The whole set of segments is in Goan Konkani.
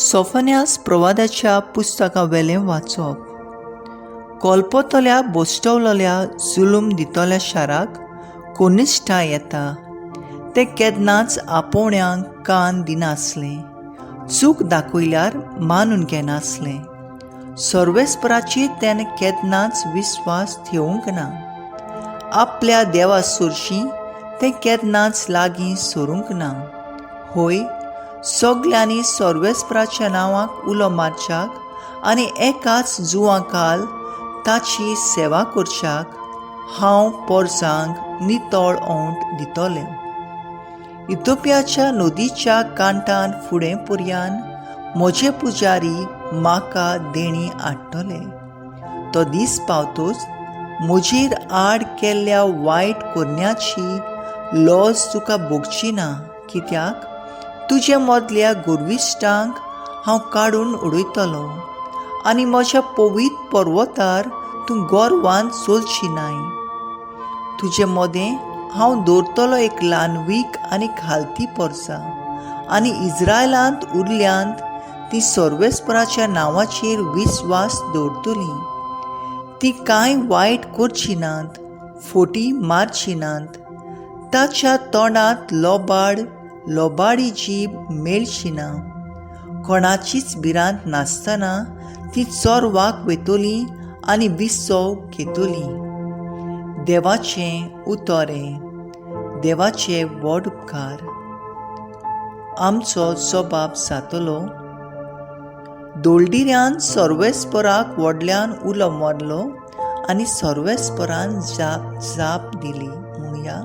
सोफन्यास प्रवादाच्या पुस्तका वेलें वाचप. कोलपतल्या बोस्टवलेल्या जुलूम दितल्या शाराक कोनिश्ठा येता. तें केन्नाच आपोवण्यांक कान दिनासलें, चूक दाखयल्यार मानून घेनासलें. सर्वेस्पराचेर तेणें केन्नाच विस्वास ठेवूंक ना, आपल्या देवा सरशीं तें केन्नाच लागीं सरूंक ना. होय, सगल्यांनी सर्वेस्पराच्या नांवाक उलो मारच्याक आनी एकाच जुवांकाल ताची सेवा करच्याक हांव पोरसांक नितळ ओंठ दितलें. इथोपियाच्या नदीच्या कांठान फुडें पर्यान म्हजे पुजारी म्हाका देणी हाडटले. तो दीस पावतोच म्हजेर आड केल्ल्या वायट करण्याची लॉज तुका भोगची ना, कित्याक तुजे मदल्या गोरविश्टांक हांव काडून उडयतलो आनी म्हज्या पवित्र पर्वतार तूं गोरवान चलची नाय. तुजे मदें हांव दवरतलो एक ल्हानवीक आनी खालती पोरसां आनी इज्रायलांत उरल्यांत ती सर्वेस्पराच्या नांवाचेर विस्वास दवरतली. ती कांय वायट करची नात, फोटी मारची नात, ताच्या तोंडांत लोबाड लोबाडी जीब मेळची ना. कोणाचीच भिरांत नासतना ती चोरवाक वयतली आनी विसव घेतली. देवाचें उतर हें. देवाचे व्हड उपकार. आमचो जबाब जातलो. दोलडिऱ्यान सर्वेस्पराक व्हडल्यान उलो मारलो आनी सर्वेस्परान जाप दिली. म्हणया,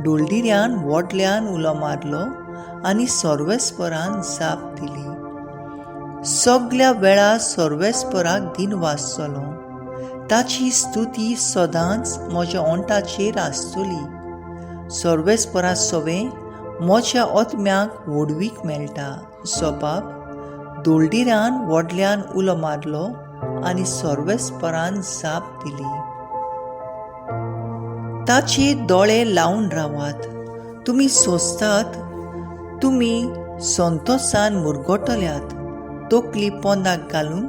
डोलडिऱ्यान व्हडल्यान उलो मारलो आनी सर्वेस्परान जाप दिली. सगल्या वेळार सर्वेस्पराक दिनवास जालो, ताची स्तुती सदांच म्हज्या ओंठाचेर आसतली. सर्वेस्परा सवें म्हज्या आत्म्याक व्हडवीक मेळटा. जबाब दोलडिऱ्यान व्हडल्यान उलो मारलो आनी सर्वेस्परान जाप दिली. ताचे दोळे लावन रावात, तुमी सोंसतात, तुमी संतोसान मुरगटल्यात. तकली पोंदाक घालून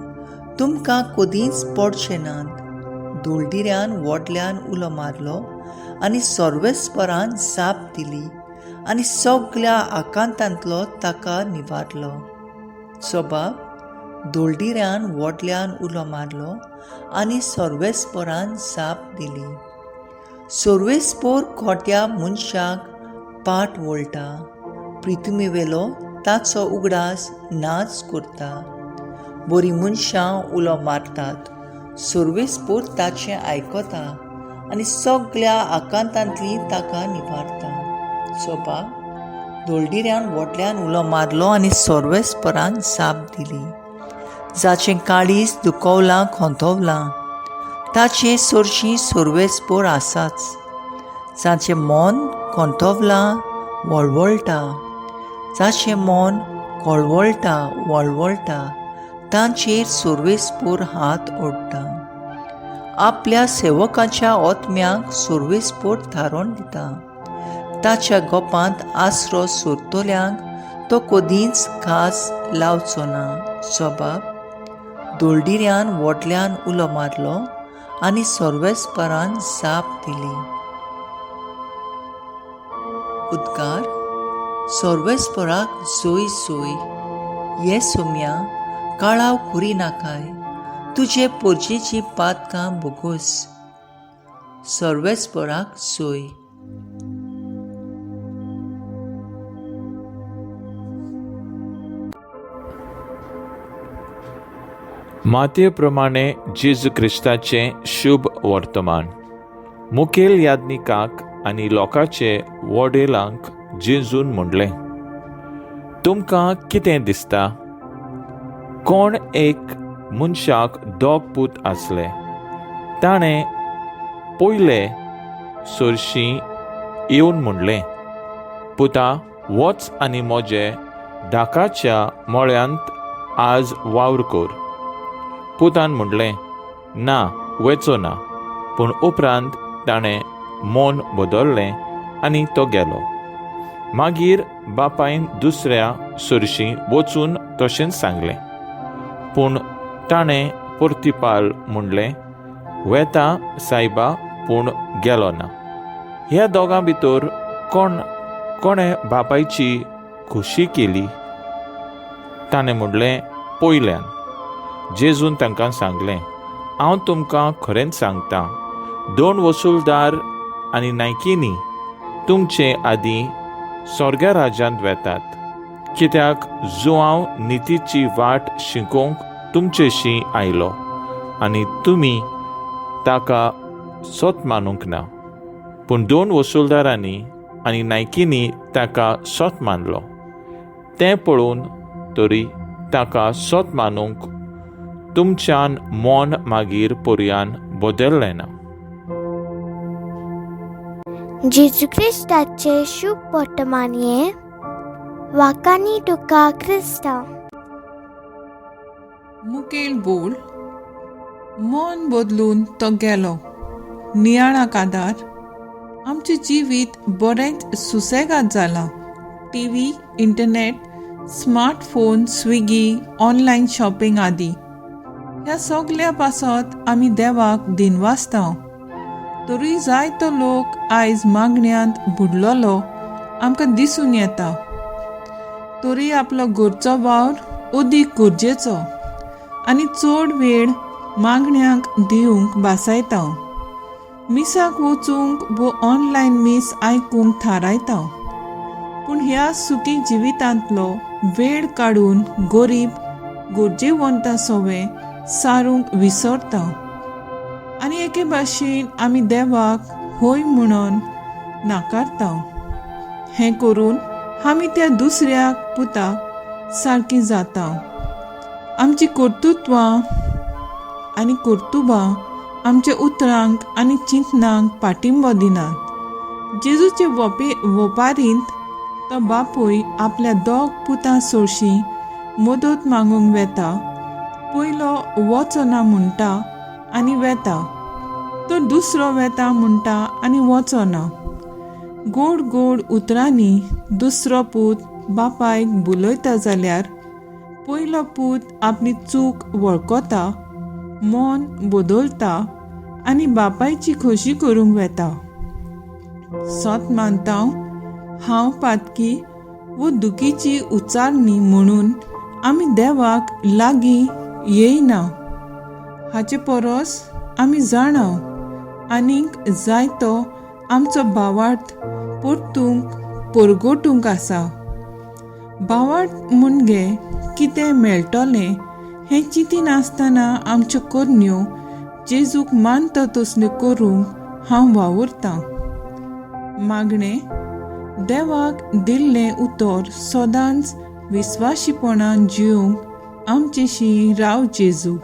तुमकां कदींच पडचे नात. दोलडिऱ्यान व्हडल्यान उलो मारलो आनी सर्वेस्परान जाप दिली आनी सगल्या आकांतांतलो ताका निवारलो. जबाब दोलडिऱ्यान व्हडल्यान उलो मारलो आनी सर्वेस्परान जाप दिली. सर्वेस्पोर खोट्या मनशाक पाट वळटा, प्रिथुमीवेलो ताचो उगडास नाच करता. बरीं मनशां उलो मारतात, सर्वेस्पोर ताचें आयकता आनी सगल्या आकांतांतली ताका निवारता. जबाब दोलडिऱ्यान व्हडल्यान उलो मारलो आनी सर्वेस्परान जाप दिली. जाचें काळीज दुखवलां खोंतवलां ताचे सरशीं सर्वेस्पोर आसाच. जाचें मन खोंतवलां वळवळटा, जाचें मन कळवळटा वळवळटा तांचेर सर्वेस्पोर हात ओडटा. आपल्या सेवकाच्या आत्म्याक सर्वेस्पोर थारोवन दिता. ताच्या गोपांत आसरो सोदतल्यांक तो कदींच खास लावचो ना. जबाब दोलडिऱ्यान व्हडल्यान उलो मारलो आनी सर्वेस्परान जाप दिली. उद्गार. सर्वेस्पराक जोय जोय. ये सोम्या, काळाव करी नाकाय, तुजे पोरजेची पातकां भोगोस. सर्वेस्पराक जोय. मातये प्रमाणे जेजू क्रिस्ताचें शुभ वर्तमान. मुखेल याज्ञिकाक आनी लोकांचे वडिलांक जेजून म्हणलें, तुमकां कितें दिसता? कोण एक मनशाक दोग पूत आसले. ताणें पयले सरशीं येवन म्हणलें, पुता, वच आनी म्हजे धाकाच्या मळ्यांत आज वावर कर. पुतान म्हणलें, ना, वचो ना. पूण उपरांत ताणें मन बदललें आनी तो गेलो. मागीर बापायन दुसऱ्या सरशीं वचून तशेंच सांगलें. पूण ताणें परतिपाल म्हणलें, वेता सायबा, पूण गेलो ना. ह्या दोगां भितर कोण कोणें बापायची खोशी केली? ताणें म्हणलें, पयल्यान. जेजून तांकां सांगलें, हांव तुमकां खरेंच सांगता, दोन वसुलदार आनी नायकिनी तुमचे आदीं स्वर्गा राज्यांत वेतात. कित्याक जुआंव नितीची वाट शिकोवंक तुमचेशी आयलो आनी तुमी ताका सत मानूंक ना, पूण दोन वसुलदारांनी आनी नायकिनी ताका सत मानलो. तें पळोवन तरी ताका सत मानूंक तुमच्यान मन मागीर पर्यान बदललें ना. जेजू क्रिस्ताचे शुभ वर्तमान हें. वाकानी तुका क्रिस्तांव. मुखेल बोल. मन बदलून तो गेलो. नियाळाक आदार. आमचें जिवीत बरेंच सुसेगाद जालां. TV, internet, smartphone, Swiggy, online shopping आदी. ह्या सगल्या पासत आमी देवाक दिनवासता. तरूय जायतो लोक आयज मागण्यांत बुडलोलो आमकां दिसून येता. तरी आपलो घरचो वावर अदीक गरजेचो आनी चड वेळ मागण्यांक दिवंक भासायता. मिसाक वचूंक वो ऑनलायन मीस आयकूंक थारायता, पूण ह्या सुखी जिवितांतलो वेळ काडून गरीब गरजेवंता सवे सारूंक विसरता आनी एके भाशेन आमी देवाक हय म्हणून नाकारता. हें करून आमी त्या दुसऱ्या पुताक सारकी जाता. आमची कर्तृत्वां आनी कर्तुबां आमच्या उतरांक आनी चिंतनांक पाठिंबो दिनात. जेजूचे वपारींत तो बापूय आपल्या दोग पुतां सोरशीं मदत मागूंक वेता. पयलो वचना म्हणटा आनी वेता, तर दुसरो वेता म्हणटा आनी वचना. गोड गोड उतरांनी दुसरो पूत बापायक बुलयता जाल्यार पयलो पूत आपली चूक वळखता, मन बदलता आनी बापायची खोशी करूंक वेता. सत मानता हांव पातकी वो दुखीची उच्चारणी म्हणून आमी देवाक लागीं येयना. हाचे परस आमी जाणा आनीक जायतो आमचो भावार्थ परतूंक परगटूंक आसा. भावार्थ म्हणजे कितें मेळटलें हें चिंतिनासतना आमच्यो करण्यो जेजूक मानता तसल्यो करूंक हांव वावुरतां. मागणें. देवाक दिल्लें उतर सदांच विस्वाशीपणान जिवंक आमचेशी राव जेजू.